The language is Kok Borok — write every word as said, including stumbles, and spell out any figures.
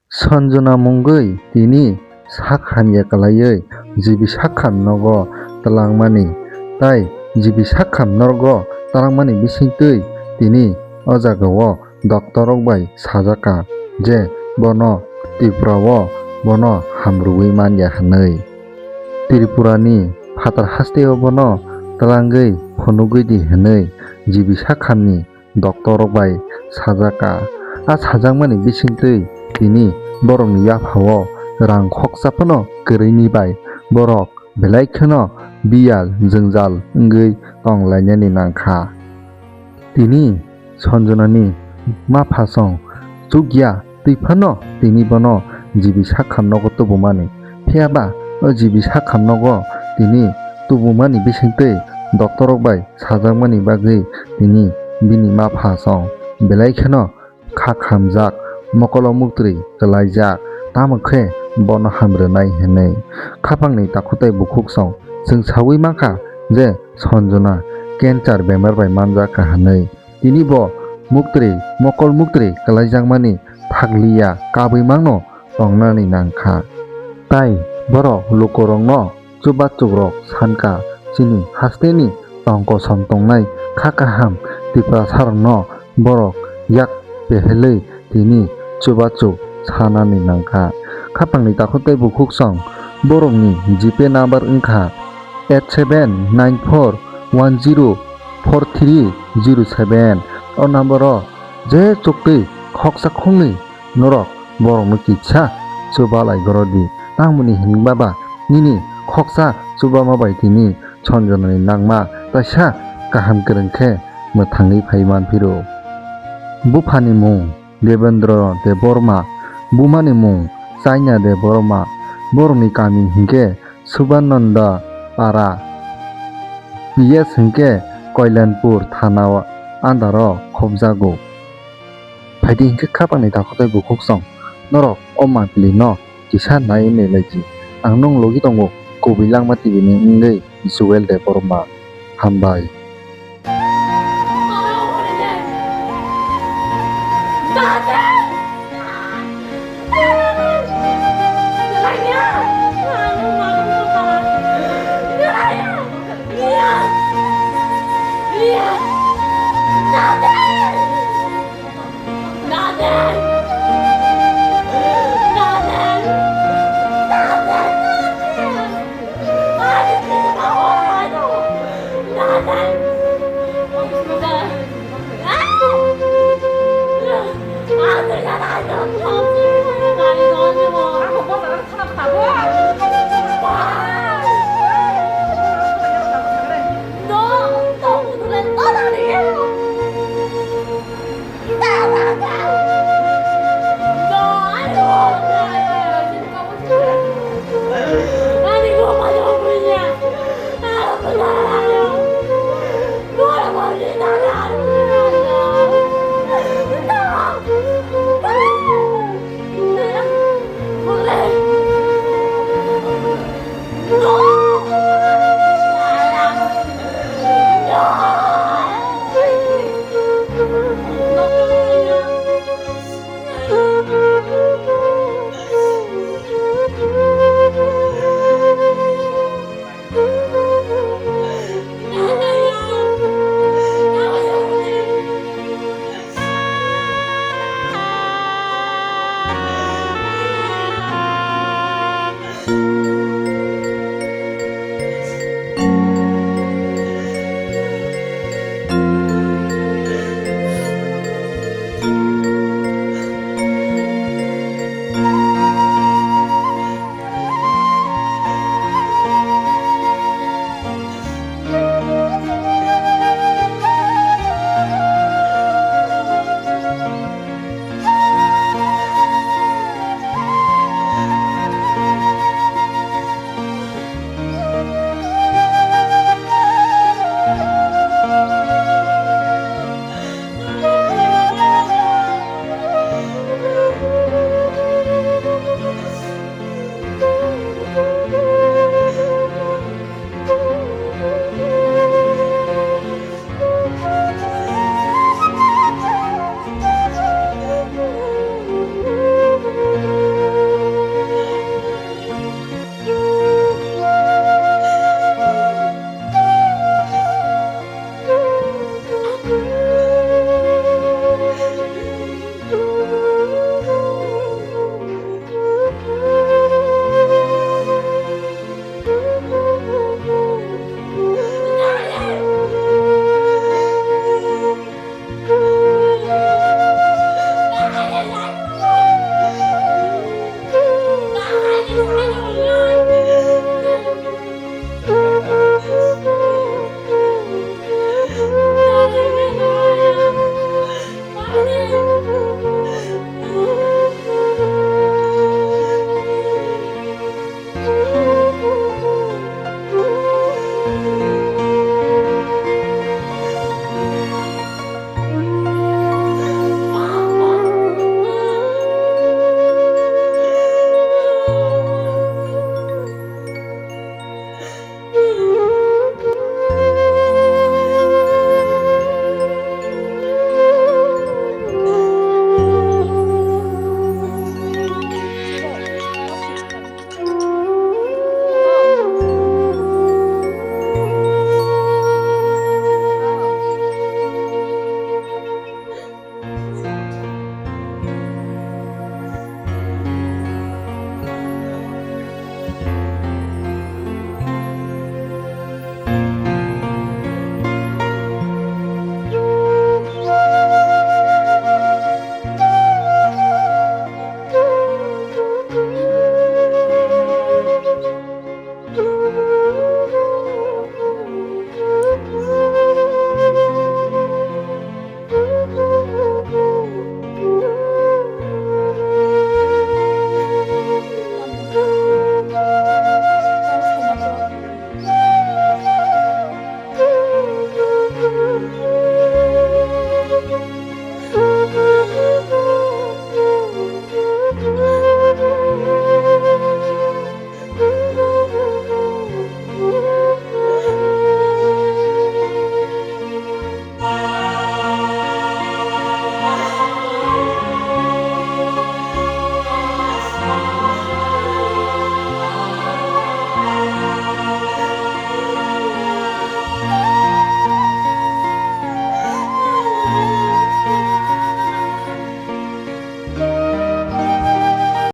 Sanjona mungwi tini sak hamya kwlaiwi G B Sakham nogo twlangmani, tai G B Sakham nogo twlangmani bisingtwi tini o jagao doctor rok bai sajak kha je bono Tripura o bono hamrwui manya hwnwi. Tripura ni phatar haste o bono twlangwi phunugwi di hwnwi G B Sakham ni doctor rok bai sajak kha. A sajakmani bisingtwi tini borokni yaphao rang khoksa phano kwrwini bai borok belai kheno biya jwngjal wngwi tong lainani nang kha. Tini Sanjonani maphasong chukya twi phano tini bono G B Sakham nogo tubumani. Phiya ba o G B Sakham nogo tini tubumani bisingtwi doctor rok bai sajakmani bagwi tini bini maphasong belai kheno kha khamjak, mokolo muktri kwlaijak, tamo khe bono hamrwnai hwnwi. Khapangni takhutai bukhuksong chwng saui mankha je Sanjona cancer bemar bai manjak kha hwnwi. Tini bo muktri, mokol muktri kwlaijakmani thakliya kabwi mangno tongnani nang kha. Tai borok lukurokno chubachukrok san kha, chini hasteni tong kosom tongnai kha kaham Tiprasarokno borok yak pehelwi tini chubachuk sanani nang kha. Khapangni takhuk tei bukhuksong borokni G P number wng kha eight seven nine four one zero four three zero seven. O number o je chuktwi khoksa khungni norok borokno kisa chubalai gorodi. Tamoni hinba ba nini khoksa chubama bai tini Sanjonani nangma taisa kaham kwrwng khe mwthangwi phai manphiro. Buphani mung Devendra Debbarma, bumani mung Chaina Debbarma, borokni kami hinkhe Subananda Para, P S hinkhe Koilanpur thana o under o khobjago. Phaidi hinkhe khapangni takhuk tei bukhuksong norok o mangpili no kisa nai wngwi laidi. Ang nwng logi tongo kubui langma T V ni wngwi Joel Debbarma. Hambai.